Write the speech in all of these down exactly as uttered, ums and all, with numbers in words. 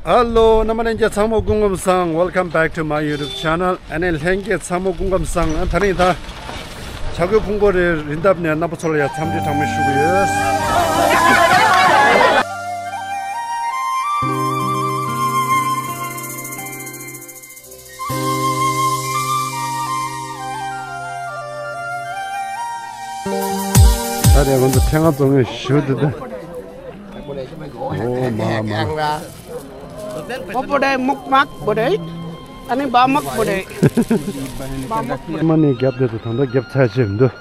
ཧེ་ལོ། རྣམ་པ་ལྷན་རྒྱས་ཚང་མ་སྐུ་ཁམས་བཟང་། Welcome back to my YouTube channel. ཨ་ནི་ལྷན་རྒྱས་ཚང་མ་སྐུ་ཁམས་བཟང་། ཨ་དེ་རིང་ད་བྱ་རྒོད་ཕུང་པོ་རིའི་རི་འདབས་ནས་རྣམ་པ་ཚོ་ལ་ཡང་འཚམས་འདྲི་གྲངས་མེད་ཞུ་གི་ཡོད། ད་རེས་ང་ཚོ་ཕྲེང་བ་བཙོང་མཁན་ཞུ་དེ་ད། ཨོ་མ་མ། ཨོ་བོ་དེ་མུག་མག་བོ་དེ། ཨ་ནི་བ་མག་བོ་དེ། མ་ནི་རྒྱབ་དེ་ད་ད་ལྟ་རྒྱབ་ཚར་ཆེ་མི་འདུག་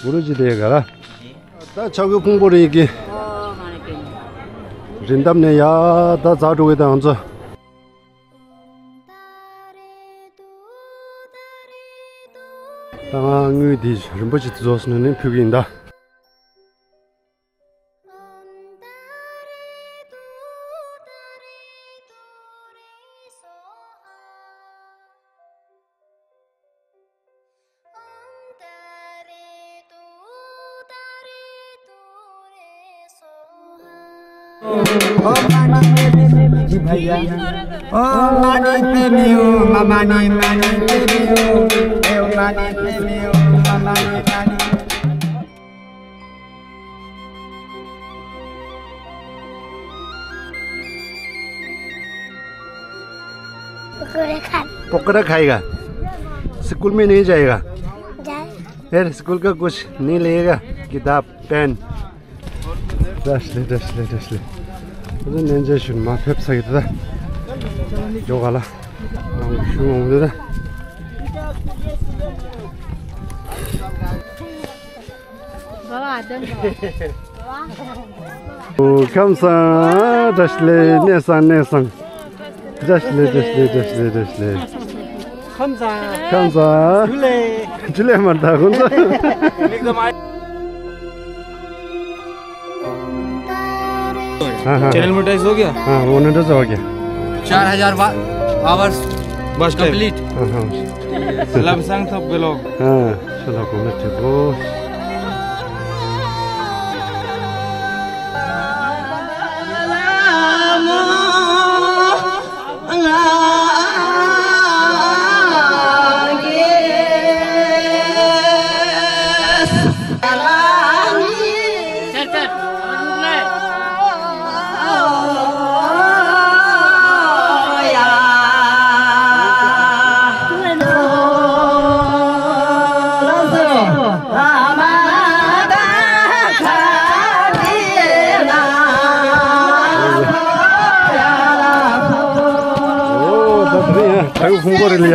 གུ་རུ་ཇི་དེ་ག་ར། ད་བྱ་རྒོད་ཕུང་པོ་རི་གི་རི་འདབས་ནས་ཡར་ད་འཛེགས་འགྲོ་གི་ད་ང་ཚོ། ད་ང་དངུལ་འདི་རིན་པོ་ཆེ་དེ་ཚོ་ནང་ནས་ཕུལ་གི་ཡིན་ད། जी भैया। ओ मानी पे मियो, मानी मानी पे मियो, ए मानी पे मियो, मानी मानी। पकौड़ा खा। पकौड़ा खाएगा? स्कूल में नहीं जाएगा? जाए। फिर स्कूल का कुछ नहीं लेगा? किताब, पेन? བཀྲ་ཤིས་བདེ་ལེགས། བཀྲ་ཤིས་བདེ་ལེགས། བཀྲ་ཤིས་བདེ་ལེགས། ཁོ་ཚོ་ནན་ཇེ་ཤུན་མ་ཕེབས་ས་གི་ད། མགྱོགས་ག་ལ། ང་ཤུ་འོང་དུ་ད། ཨོ་ཁམས་བཟང་། བཀྲ་ཤིས་བདེ་ལེགས། གནས་བཟང་གནས་བཟང་། བཀྲ་ཤིས་བདེ་ལེགས། བཀྲ་ཤིས་བདེ་ལེགས། བཀྲ་ཤིས་བདེ་ལེགས། ཁམས་བཟང་། ཁམས་བཟང་། ཇུ་ལེ། ཇུ་ལེ་མར་ད་ཁོང་ཚོ། हाँ, हाँ। चैनल मोनेटाइज हो गया? हाँ, मोनेटाइज हो गया। चार हजार वा-, आवर्स बस टाइम। कंप्लीट। हाँ, हाँ। लमसम सब ब्लॉग। हाँ, चलो, बोलो, ठीक हो। ཨོ་ད་དེ་རིང་ཡ་བྱ་རྒོད་ཕུང་པོ་རི་ལ་ཡ།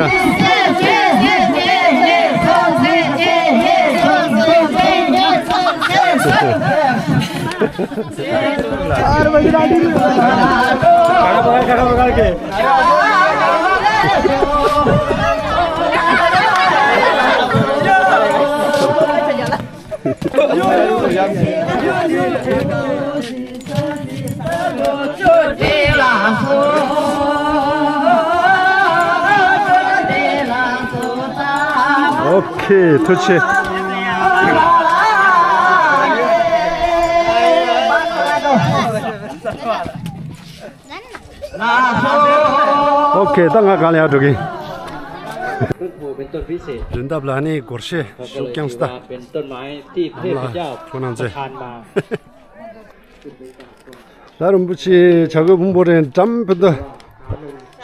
ཨོ་ཁེ། ཐུགས་རྗེ་ཆེ། ཨོ་ཁེ། ད་ང་གང་ལ་ཡར་འགྲོ་གི། རི་འདབས་ལ་ནི་སྒོར་གཞས་ཤུགས་རྐྱང་སྟ། ཨ་མ་ལགས་ཁྱོད་རང་ཚོས། ད་རིན་པོ་ཆེ་བྱ་རྒོད་ཕུང་པོ་རི་འགྲམ་བུད་དོ།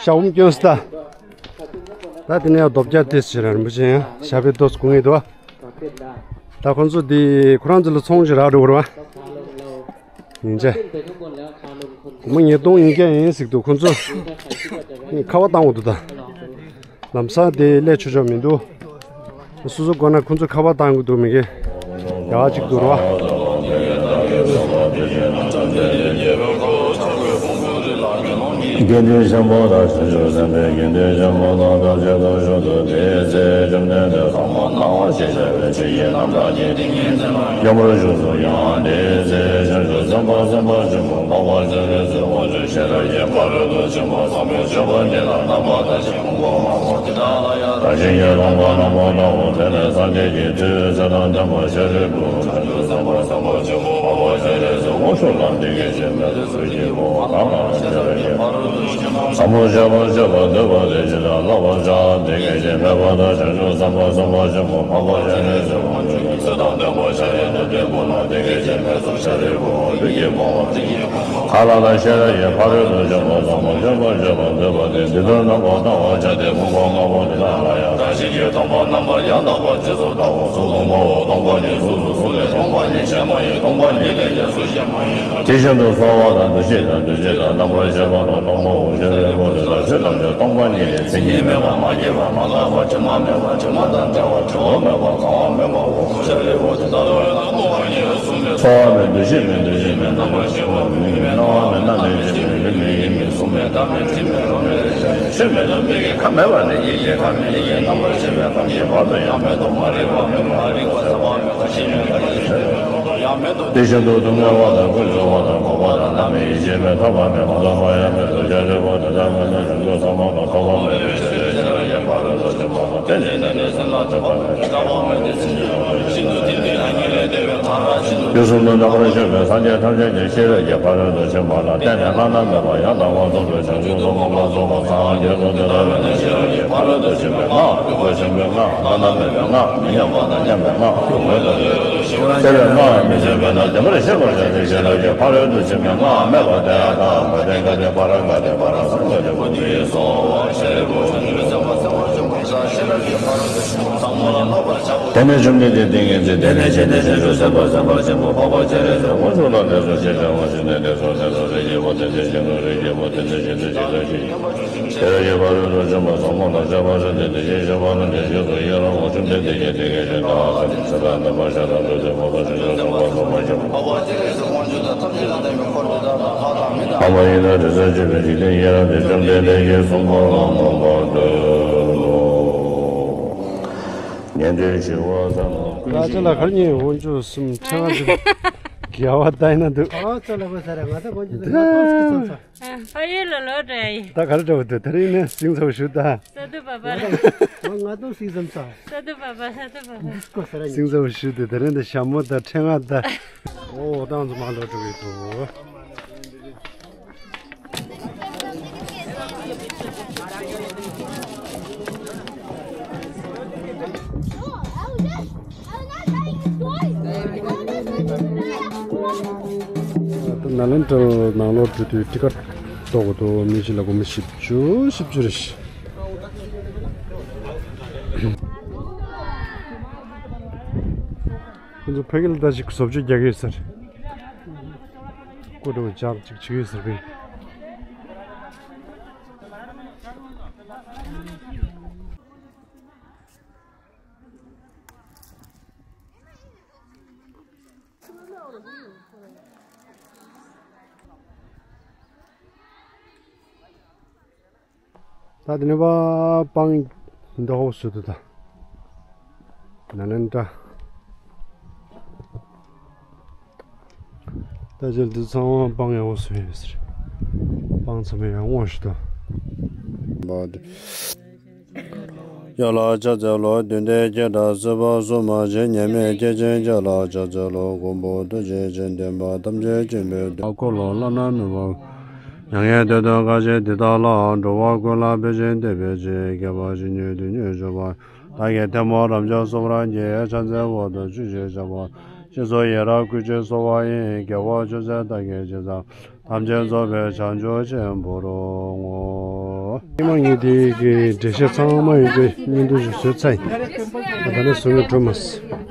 ཞྭ་བོ་སྐྱོན་སྟ། ད་དེ་ནས་རྡོ་བརྒྱ་ཏོག་ཙམ་རིན་པོ་ཆེ་ཡང་ཞྭ་བོའི་ཏོག་ཙམ་སྐུ་ངེས་འདུག་བ། ད་ཁོང་ཚོ་འདི་ཁོ་རང་ཚོ་ལ་ཚོང་ཅིག་རག་འགྲོ་གི་རེད་བ། ཡིན་ཆ། སྒོར་མོ་ཉིས་སྟོང་ཡིན་རྒྱུ་ཡིན་ཟེར་འདུག་ཁོང་ཚོ་ཁ་པར་བཏང་འོང་འདུག་ད་ལམ་སང་དེ་སླེབས་ཆོག་ཆོག་མི་འདུག་སོ་སོ་དགོས་ན་ཁོང་ཚོ་ཁ་པར་བཏང་གི་འདུག་མི་དགེ་ཡག་གཅིག་འདུག་ར། དགེ་འདུན་ཆེན་པོ་དང་བྱང་ཆུབ་སེམས་དཔའི་དགེ་འདུན་ཆེན་པོ་དང་ཐམས་ཅད་ཐམས་ཅད་ཀྱི་ཐུགས་བཞེད་དུ་བཅུག་སྟེ་སེམས་ཅན་ཐམས་ཅད་ཀྱི་དོན་དུ་ཐོག་མར་སྣང་བ་ཞེས་བྱ་བའི་ཆོས་ཀྱི་རྣམ་ཐར་གྱི་ཏིང་ངེ་འཛིན་ལ་ཡོངས་སུ་བཞུགས་སུ་ཡང་དེའི་ཚེ་བྱང་ཆུབ་སེམས་དཔའ་སེམས་དཔའ་ཆེན་པོ་འཕགས་པ་སྤྱན་རས་གཟིགས་དབང་ཕྱུག་ཤེས་རབ་ཀྱི་ཕ་རོལ་ཏུ་ཕྱིན་པ་ཟབ་མོ་སྤྱོད་པ་འདི་ལ་རྣམ་པར་ལྟ་ཞིང་དབུགས་དབང་བསྔོ་སྟེ། བདག་གཞན་གྱི་ལོངས་སྤང་རྣམ་པར་དག་པ་དེ་ནས་སངས་རྒྱས་ཀྱི་མཐུས་ཚེ་དང་ལྡན་པ་ཤཱ་རིའི་བུས་བྱང་ཆུབ་སེམས་དཔའ་སེམས་དཔའ་ཆེན་པོ་འཕགས་པ་སྤྱན་རས་གཟིགས་ དབང་ཕྱུག་ལ་འདི་སྐད་ཅེས་སྨྲས་ཏེ། སུ་ཞིག་འཁོར་བ་གང་ལ་ཡང་ཤེས་རབ་ཀྱི་ཕ་རོལ་ཏུ་ཕྱིན་པ་ཟབ་མོ་སྤྱོད་པ་སྤྱོད་པར་འདོད་པ་དེ་ཇི་ལྟར་བསླབ་པར་བྱ། འདི་སྐད་ཅེས་སྨྲས་པ་དང་། བྱང་ཆུབ་སེམས་དཔའ་སེམས་དཔའ་ཆེན་པོ་འཕགས་པ་སྤྱན་རས་གཟིགས་དབང་ཕྱུག་གིས་ཚེ་དང་ལྡན་པ་ཤཱ་ར་དྭ་ཏིའི་བུ་ལ་འདི་སྐད་ཅེས་སྨྲས་སོ། ཤཱ་རིའི་བུའོ། ལུས་ཀྱི་ཕུང་པོ་གང་ལ་ཡང་ཤེས་རབ་ཀྱི་ཕ་རོལ་ཏུ་ཕྱིན་པ་ཟབ་མོ་སྤྱོད་པ་སྤྱོད་པར་འདོད་པ་དེས་འདི་ལྟར་རྣམ་པར་བལྟ་བར་བྱ་སྟེ། ཕུང་པོ་ལྔ་པོ་དེ་དག་ལ་ཡང་བཀྲ་ཤིས་ཀྱི་སྡོམ་པ་རྣམ་པར་ཡང་དག་པར་རྗེས་སུ་བལྟའོ། གཟུགས་སྟོང་པའོ། སྟོང་པ་ཉིད་གཟུགས་སུ་གཟུགས་མེད་སྟོང་པ་ཉིད་ཕྱེ་མ་ཡིན། སྟོང་པ་ཉིད་ལས་གཞན་སུ་སྐྱེ་མ་ཡིན། དེ་བཞིན་དུ་ཚོར་བ་དང་འདུ་ཤེས་དང་འདུ་བྱེད་དང་རྣམ་པར་ཤེས་པ་དང་སྟོང་པའོ། ཤཱ་རིའི་བུ་དེ་དག་ཆོས་ཐམས་ཅད་སྟོང་པ་ཉིད་ལས། མཚན་ཉིད་མེད་པ། མ་སྐྱེས་པ། མ་འགགས་པ། དྲི་མ་མེད་པ། དྲི་མ་དང་བྲལ་བ། བྲི་བ་མེད་པ། གང་བ་མེད་པའོ། ཤཱ་རིའི་བུ་དེ་དག་ལ་ཚོར་བ་མེད། འདུ་ཤེས་མེད། འདུ་བྱེད་མེད། རྣམ་པར་ཤེས་པ་མེད། སྣང་བ་མེད། རྣམ་མེད། རིག་མེད། ཡིད་མེད། གཟུགས་མེད། སྒྲ་མེད། དྲི་མེད། རོ་མེད། རེག་བྱ་མེད། ཆོས་མེད་དོ། མིག་གི་ཁ་མེད་པ་ནས་ཡིད་ཀྱི་ཁ་མེད། ཡིད་ཀྱི་རྣམ་པར་ཤེས་པའི་ཁམས་ཀྱི་བར་དུ་ཡང་མེད་དོ། མ་རིག་པ་མེད་པ། མ་རིག་པ་ཟད་པ་མེད་པ། ཤེས་མེད་པ་ཡང་མེད་དོ། དེ་བཞིན་དུ་སྡུག་བསྔལ་བ་དང་། ཀུན་འབྱུང་བ་དང་། འགོག་པ་དང་། རྣམ་མེད། ཡིད་ཆེས་མེད། ཐོབ་པ་མེད། མ་ཐོབ་པ་ཡང་མེད་དོ། ཤཱ་རིའི་བུ་དེ་ལྟར་སྨྲས་ན་བྱང་ཆུབ་ཚང་མ་ལ་ཐོབ་པ་མེད་པའི་ཕྱིར་ཏེ། ཤེས་རབ་ཀྱི་ཕ་རོལ་ཏུ་ཕྱིན་པ་དང་། དེ་ནི་དེ་ནས་སེམས་ལ་སྒྲིབ་པ་མེད། སྒྲིབ་པ་མེད་དེ། སེམས་ཉིད་ཡོངས་སུ་ཤིན་ཏུ་ཐིམ་པས་ཐལ་རྐྱེན་ལས་འདས་པའི་མཐར་ཕྱིན་ཏོ། དུས་གསུམ་དུ་རྣམ་པར་དཔྱོད་པའི་སངས་རྒྱས་ཐམས་ཅད་ཀྱང་ཤེས་རབ་ཀྱི་ཕ་རོལ་ཏུ་ཕྱིན་པ་ལ་བརྟེན་ནས་བླ་ན་མེད་པ་ཡང་དག་པར་རྫོགས་པའི་བྱང་ཆུབ་ཏུ་མངོན་པར་རྫོགས་པར་སངས་རྒྱས་སོ། དེ་ལྟ་བས་ན་ཤེས་རབ་ཀྱི་ཕ་རོལ་ཏུ་ཕྱིན་པའི་སྔགས། འདུས་པ་ཆེན་པོའི་སྔགས། བླ་ན་མེད་པའི་སྔགས། མི་མཉམ་པ་དང་མཉམ་པའི་སྔགས། ཐུན་མོང་དུ་ཡོད་དོ། ཤེས་པའི་སྔགས་ཡང་མི་ཆོད་པས་ན་བདེན་པར་ཤེས་པར་བྱ་སྟེ། ཤེས་རབ་ཀྱི་ཕ་རོལ་ཏུ་ཕྱིན་པའི་སྔགས་སྨྲས་པ། ཏདྱ་ཐཱ། ག་ཏེ་ག་ཏེ་པཱ་ར་ག་ཏེ་པཱ་ར་སཾ་ག་ཏེ་བོ་དྷི་ཡེ་སྭཱ་ཧཱ། ཤཱ་རིའི་བུ། བྱང་ཆུབ་སེམས་དཔའ་སེམས་དཔའ་ཆེན་པོ་ཤཱ་ར་ཤེས་རབ་ཀྱི་ཕ་རོལ་ཏུ་ཕྱིན་པ་ཟབ་མོ་ལ་བསླབ་པར་བྱའོ། དེ་ནས་བཅོམ་ལྡན་འདས་ཏིང་ངེ་འཛིན་དེ་ནས་ཆེ་སྟེ་བྱང་ཆུབ་སེམས་དཔའ་སེམས་དཔའ་ཆེན་པོ་འཕགས་པ་སྤྱན་རས་གཟིགས་དབང་ཕྱུག་ལ་འདི་སྐད་ཅེས་བཀའ་སྩལ་པ། ཤཱཀྱ་ཐུབ་པ་རིགས་ཀྱི་བུ། དེ་ནས་ཤིན་ཏུ་རིགས་ཀྱི་བུ། དེ་ནས་ཤིན་ཏུ་ཤིན་ཏུ་ཞིག་ལ་ཞིག་ཤེས་རབ་ཀྱི་ཕ་རོལ་ཏུ་ཕྱིན་པ་ཟབ་མོ་ལ་སྤྱད་པར་བྱ་སྟེ། དེ་བཞིན་གཤེགས་པ་རྣམས་ཀྱི་རྗེས་སུ་ཡི་རང་ངོ་། བཅོམ་ལྡན་འདས་ཀྱིས་དེ་སྐད་ཅེས་བཀའ་སྩལ་ཏོ། ཚེ་དང་ལྡན་པ་ཤཱཀྱ་ཐུབ་པའི་བུ་དང་། བྱང་ཆུབ་སེམས་དཔའ་སེམས་དཔའ་ཆེན་པོ་འཕགས་པ་སྤྱན་རས་གཟིགས་དབང་ཕྱུག་དང་། ཐམས་ཅད་དང་ལྡན་པའི་འཁོར་དེ་དག་དང་། ལྷ་དང་མི་དང་། ལྷག་པར་ཡི་དྭགས་དྲི་ཟར་བཅས་པའི་འཇིག་རྟེན་ཡི་རངས་ཏེ། བཅོམ་ལྡན་འདས་ཀྱིས་གསུངས་པ་ལ་མོས་པར་འདོད་དོ། ཉན་ཐོས་ཞི་བ་ལྷ་རྣམས་ཀུན། ད་ཅི་ལ་གར་ཉན། དབང་ཕྱུག་གསུམ་ཕྲེང་བ་འདི་དགེ་བ་ལྟ་ཡིན་ན་འདུག་ཨ་ཙི་ལ་བུ་ས་ར་ང་ད་དབང་ཕྱུག་འདི་ང་ཏོག་སྐྱིད་ཚང་ཚང་། ཕ་ཡུལ་ལ་ལོག་འགྲོ་ཡ་ཡིན། ད་ག་རེ་འདྲ་བོ་འདུག་དེ་རིང་ནི་སིང་ཚ་བོ་ཞུ་ད། ས་དུ་པ་པ་ལ། ང་ང་ཏོག་སིང་ཙམ་ཚ། ས་དུ་པ་པ། ས་དུ་པ་པ། སྐོ་ས་ར་ཉན། སིང་ཚ་བོ་ཞུ་དེ་དེ་རིང་འདི་ཞྭ་མོ་ད་ཕྲེང་བ་ད། ཨོ་ཏང་ཙུ་མ་ལོག་འགྲོ་གི་འདུག་ད་ནཱ་ལེནྡྲ་ནང་ལོགས་འགྲོ་དུས་ཊི་ཀཊ་གཏོང་དགོས་འདུག་མི་གཅིག་ལ་སྒོར་མོ་བཞི་བཅུ། བཞི་བཅུ་རེད། ཁོ་ཚོ་ཕ་གི་ལ་ད་ཅིག་བཟོ་བཅོས་རྒྱག་གི་ཡོད་ས་རེད། སྐུ་འདྲ་བོ་ལྗགས་ཅིག་བྱེད་ཀྱི་ཡོད་ས་རེད། ད་དེ་ནས་པ་སྤང་འདི་ཧོ་སུ་དུ་ད་ནཱ་ལེནྡྲ། ད་ཅི་འདི་ཚང་མ་སྤང་ཡང་ཧོ་སུ་ཡོད་ཟེར། སྤང་ཚང་མ་ཡང་ཧོ་ཞུ་དོ། ཡ་ལ་ཕྱག་འཚལ་ལོ། མདུན་བསྟན་སྐད་གྲགས་སྲིད་པ་གསུམ་མ་ཞིག །མཉམ་མེད་སྐྱེས་ཆེན་ཁྱེད་ལ་ཕྱག་འཚལ་ལོ། མགོན་པོ་ཐུགས་རྗེ་ཅན། བསྟན་པ་ཐམས་ཅད་མཁྱེན་པའི་མཐུ། འཁོར་ལོ་བླ་ན་མེད་པ། མྱ་ངན་འདས་དོན་གང་ཞིག་འདི་དག་ལ། འགྲོ་བ་ཀུན་ལ་ཕན་ཞིང་བདེ་བའི་ཕྱིར། བསྐལ་པ་ཕྱི་སྙིགས་དུས་སྙིགས་གཅོད་པ། བདག་གིས་ཐལ་མོ་རབ་འབྱམས་གསོལ་བར་བགྱི། ཕྱག་འཚལ་འོད་དང་ཆུ་ཞིག་ཆར་པ། ཞེས་སོགས་ཡི་རང་བསྐུལ་ཞིང་གསོལ་བ་ཡི། རྒྱལ་བ་མཆོག་སྲེད་བདག་གིས་ཇི་ཙམ། ཐམས་ཅད་རྫོགས་པའི་བྱང་ཆུབ་ཆེན་པོར་བསྔོ། ཉི་མ་ངས་དེ་གི་འགྲེལ་བཤད་ཚང་མ་ཡོད་པའི་བརྙན་ཐུང་ཞིག་བཟོས་ཚར་ཡིན། ད་ནི་བཟོ་མཁན་བྲོས་མ་སོང་།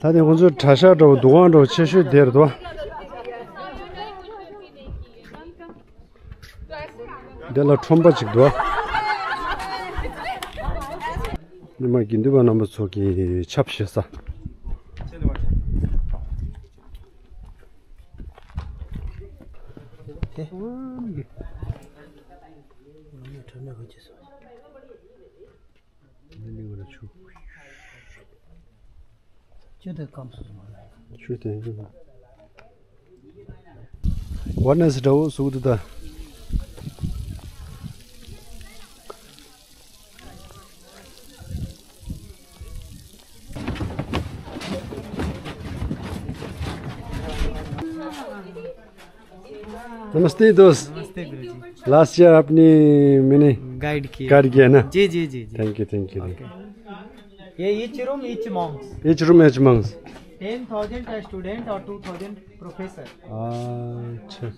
ད་ནི་ཁོང་ཚོའི་གྲྭ་ཤག་འདྲ་བོ་འདུ་ཁང་འདྲ་བོ་ཆེ་ཤོས་དེར་འདུག་འདི་ལ་ཁྲོམ་པ་ཅིག་འདུག་ཉི་མ་དགེ་འདུན་པ་རྣམ་པ་ཚོ་གི་ཆབ་བཞེས་ས། ཆུ་དེ་སྐམ་སོང་། ཆུ་དེ། ཝར་ནེ་སི་འདྲ་བོ་བཟོ་གི་འདུག་ད། नमस्ते दोस्त। नमस्ते गुरुजी। लास्ट ईयर आपने मैंने गाइड किया। गाइड किया ना? जी, जी, जी, जी। Thank you, thank you. Okay. ये each room, each monks। Each room, each monks। Ten thousand student और two thousand professor। अच्छा।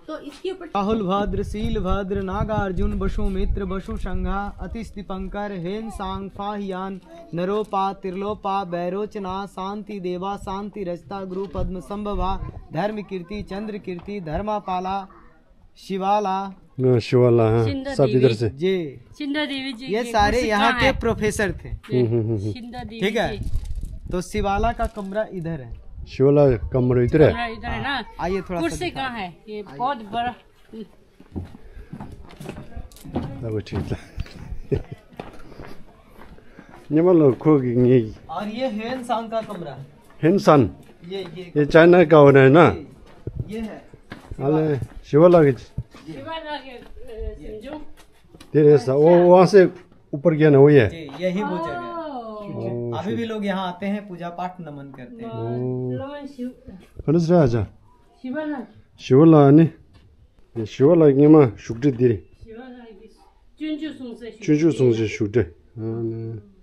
तो इसके ऊपर राहुल भद्र, शील भद्र, नागार्जुन, वसु मित्र, वसु संघा, अतिश दीपंकर, हेन सांग, फाहियान, नरोपा, त्रिलोपा, बैरोचना, शांति देवा, शांति रजता, गुरु पद्म संभवा, धर्म कीर्ति, चंद्र कीर्ति, धर्मापाला, शिवाला। हाँ, शिवाला, हाँ। शिंदा सब इधर देवी। से। जी। शिंदा देवी जी ये के सारे गुरसिंह यहाँ कहाँ के है? प्रोफेसर थे। हम्म, हम्म, हम्म। शिंदा देवी ठीक है। जी। तो शिवाला का कमरा इधर है। शिवाला कमरा इधर है। कमरा इधर है ना? हाँ, आइए थोड़ा सा कुर्सी दिखा। कहाँ है? ये बहुत बड़ा। अब ठीक था। ये मान लो खो गई। और ये हेन सांग का कमरा है। हेन सांग। ये, ये ये चाइना का हो रहा है ना? ये, ये है। अरे, शिवाला के। शिवाला के, अ, संजू। तेरे सा, वो वहाँ से ऊपर गया ना, वो ये? जी, यही वो जगह है। ओ, अभी भी लोग यहाँ आते हैं, पूजा पाठ नमन करते हैं। ओ। शिव- कौन सा राजा? शिवाला। शिवाला ने? ये शिवाला के माँ शुक्ति दे रही। शिवाला की चुंचु सुंगसे शुक्ति। चुंचु सुंगसे शुक्ति। हाँ, ने।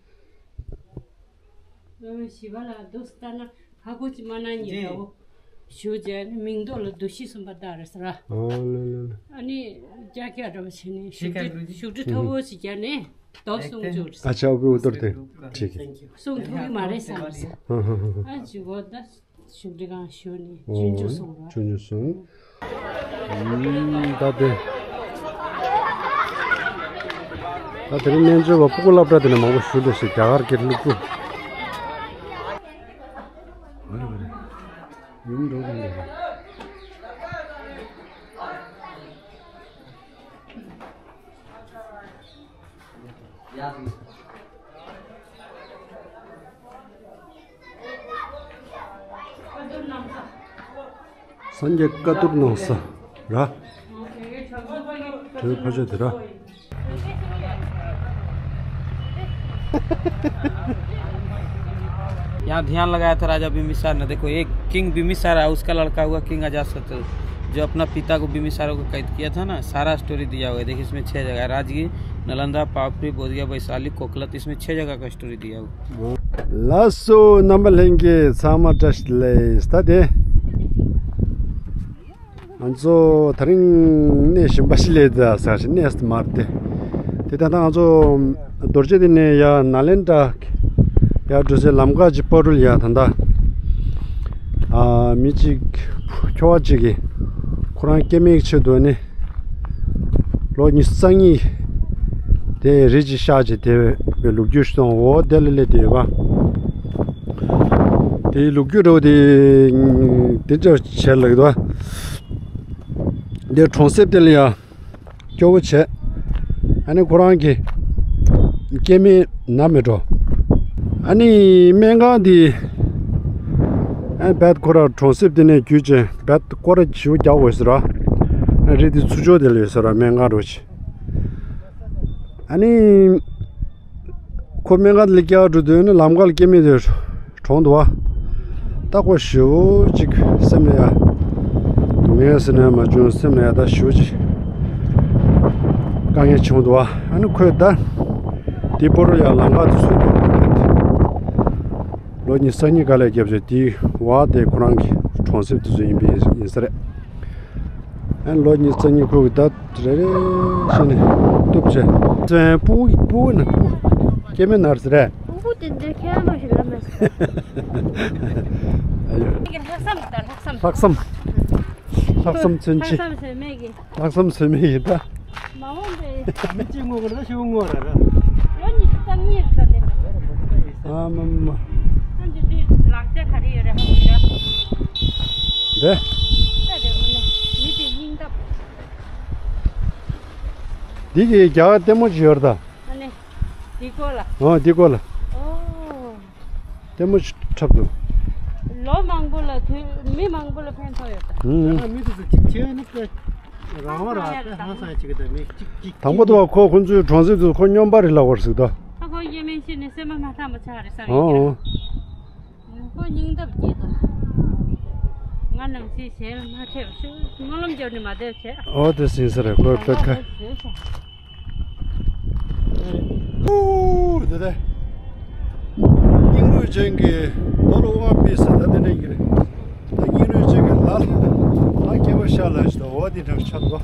ཞི་བ་ལ་རྡོ་སྟ་ན་ཧ་གོ་ཅི་མ་ན་ཉི་ད་འོ། ཞུ་རྒྱ་ནི་མིང་འདོགས་ལ་རྡོ་ཤི་གསུམ་པ་ད་རེ་ས་ར། ཨ་ལེ་ལེ་ལེ། ཨ་ནི་རྒྱ་སྐད་འདྲ་བ་བྱས་ནས་ཤུགས་དྲི་ཤུགས་དྲི་མཐོ་བོ་ཞིག་རྒྱ་ནས་རྡོ་གསུང་བཅུག་རེ་ས། अच्छा, ओके, उधर थे। ठीक है। གསུང་ཐུབ་ཀྱི་མ་རེད་བསམ་ས། ཨ་ཅི་གོ་ད། ཤུགས་སྒྲིག་གང་ཞུ་ནས་ཨོ། ཆུང་ཆུང་སོང་ར། ཆུང་ཆུང་སོང་། ཨུམ། ད་དེ། ད་དེ་རིང་སྨན་བཅོས་པ་སྤུ་གུ་སློབ་གྲྭ་དེ་ནས་མང་པོ་ཞུ་འདུག་ཟེར། རྒྱ་གར་གྱི་སློབ་ཕྲུག་ཨ་རེ་ཨ་རེ། ཡུམ་འགྲོ་གི་འདུག་སངས་རྒྱས་བཀའ་གཏེར་གནང་ས་ར། དེ་ཕ་ཆོས་དེ་ར། यहाँ ध्यान लगाया था राजा बिम्बिसार ने। देखो, एक किंग बिम्बिसार है, उसका लड़का हुआ किंग अजातशत्रु, जो अपना पिता को, बिम्बिसार को कैद किया था ना, सारा स्टोरी दिया हुआ है। देखिए, इसमें छह जगह है: राजगीर, नालंदा, पापड़ी, बोधगया, वैशाली, कोकलत, इसमें छह जगह का स्टोरी दिया हुआ है। ལགས་སོ། རྣམ་པ་ལྷན་རྒྱས་ཚང་མ་བཀྲ་ཤིས་བདེ་ལེགས། ད་དེ། ང་ཚོ་དེ་རིང་གནས་གཞན་པ་ཞིག་སླེབས་ད་ས་ཞིག་གནས་སུ་མར་ཏེ། དེ་ད་ལྟ་ང་ཚོ་རྡོ་རྗེ་གདན་ནས་ཡར་ནཱ་ལེནྡྲ་ཡར་འགྲོ་སའི་ལམ་ཁ་ཅིག་ཕ་རོལ་ཡ་ད་ལྟ། ཨ། མི་གཅིག་ཁྱོ་བ་གཅིག་གིས་ཁོ་རང་སྐྱེ་དམན་གྱི་ཆེད་དུ་ནི་ལོ་ཉི་ཤུ་རྩ་གཉིས་དེ་རི་གཅིག་ཤག་ཅིག་དེ་བའི་ལོ་རྒྱུས་ཤིག་དང་འོ་དེ་ལ་སླེབས་བསྡད་ཡོད་པ། དེའི་ལོ་རྒྱུས་འདྲ་བོ་དེ་དེ་འདྲ་བྱས་ལབ་ཀྱི་འདུག་པ། དེ་གྲོང་གསེབ་དེ་ལ་ཡ་སྐྱོ་བོ་བྱས། ཨ་ནི་ཁོ་རང་གི་སྐྱེ་དམན་ན་མི་འགྲོ། ཨ་ནི་སྨན་ཁང་དེ་ཨ་ནི་བད་ཁོ་ར་གྲོང་གསེབ་དེ་ནས་བརྒྱུད་ཅིང་བད་སྐོར་ར་ཞིབ་རྒྱག་དགོས་ཟེར་ར། ཨ་རི་དེ་ཚུར་ཕྱོགས་དེ་ལ་ཡོད་ཟེར་ར། སྨན་ཁང་འགྲོ་ཆེ། ཨ་ནི། ཁོ་སྨན་ཁང་ལ་སྐྱེལ་འགྲོ་དུས་ནི་ལམ་ཁ་ལ་སྐྱེ་དམན་དེ་གྲོངས་འདུག་པ། ད་ཁོ་ཞེ་པོ་ཅིག་སེམས་ལ་ཡ། སྡུག་བསྔལ་ཟེར་ན་མ་བྱུང་། སེམས་ལ་ཡ་ད་ཞེ་པོ་ཅིག་དཀའ་ངལ་ཆེན་པོ་འདུག་པ། ཨ་ནི་ཁོས་ད་དེའི་པོ་རོ་ཡ་ལམ་ཁ་དེ་བཟོས་འདུག་ལོ་ཉི་ཤུ་རྩ་གཉིས་ག་ལ་རྒྱབ་བྱས་དེའི་བ་དེ་ཁོ་རང་གི་གྲོང་གསེབ་དེ་བཟོས་ཡིན་པ་ཡིན་ས་རེད། ཨ་ལོ་ཉི་ཤུ་རྩ་གཉིས་ཁོ་གི་ད་རེ་རེ་བཞིན་ནས་གཏུབ་བྱས། བཙོན་པུ་པུ་ན་པུ་སྐྱེ་དམན་ན་རེད་ཟེར་རེད། པུ་པུ་དེ་འདྲ་ཁྱེད་རང་ཞིག་ལབ་མེད། ཨ་ཡོ། ལྷག་བསམ་དང་ལྷག་བསམ། ལྷག་བསམ། ལྷག་བསམ་མཚོན་ཆེ། ལྷག་བསམ་ཟེར་མེད་ཀི། ལྷག་བསམ་ཟེར་མེད་ཡིན་ད། མ་འོངས་པའི། མི་གཅིག་ངོ་ག་ལ་ཤི་བོ་ངོ་ར་ར། ལོ་ཉི་ཤུ་རྩ་གཉིས་རེད་ད་དེ་ལ། ཨ་མ་མ། ཨ་འདི་དུས་ལག་ཆ་ག་རེ་ཡོད་རེད་ཧ་གོ་ཡོད་ར། འདི། ས་རེད་མོ་ནས་མི་དེ་སྙིང་སྟབས། འདི་གི་རྒྱ་གར་ལྟད་མོ་ཅིག་ཡོད་རེད་ད། ཨ་ནི། འདི་སྐོར་ལ། ཨོ་འདི་སྐོར་ལ། ཨོ། ལྟད་མོ་ཞིག་འཁྲབ་འདུག་ལོ་མང་པོ་ལ་དུས་མི་མང་པོ་ལ་ཕན་ཐོགས་ཡོད་ད། ཨུ། ཨ་མི་དེ་ཚོ་གཅིག་བྱས་ནི་ཀ་རང་བ་ར་ཀ་ཧང་སང་གཅིག་གི་ད་མི་གཅིག་གཅིག་དང་པོ་དུ་བ་ཁོ་ཁོ་ཚོའི་གྲོང་གསེབ་དུ་ཁོ་སྨྱོན་པ་རེད་ལབ་པ་རེད་ཟེར་ད། ད་ཁོ་ཡེ་མེན་ཤི་ནི་སེམས་པ་མ་ཐག་མ་ཆགས་རེད་བསམ་ཡོད་ཀྱང་། ཨོ། ཁོ་སྙིང་སྟོབས་སྐྱེས་ད། ང་ ཨ་ནང་སྲིད་གཞན་ལ་མ་འཕྲད་པ་ཤོག་སྨོན་ལམ་རྒྱབ་ནས་མ་བསྡད་བྱས། ཨོ་དེ་ཟིན་ས་རེད་ཁོ་པེ་ཁ། ཨུ་དེ་དེ། སྙིང་རུས་ཅན་གྱི་རྡོ་ལ་དབང་ཕྱུག་ཟེར་ད་དེ་འདྲ་ཡིན་གྱི་རེད། ད་སྙིང་རུས་ཅན་གྱི་ལ་ལ་ལ་སྐྱེ་བ་ཤ་ལ་ཞིག་ད་འོ་དེ་འདྲ་ཆགས་འདུག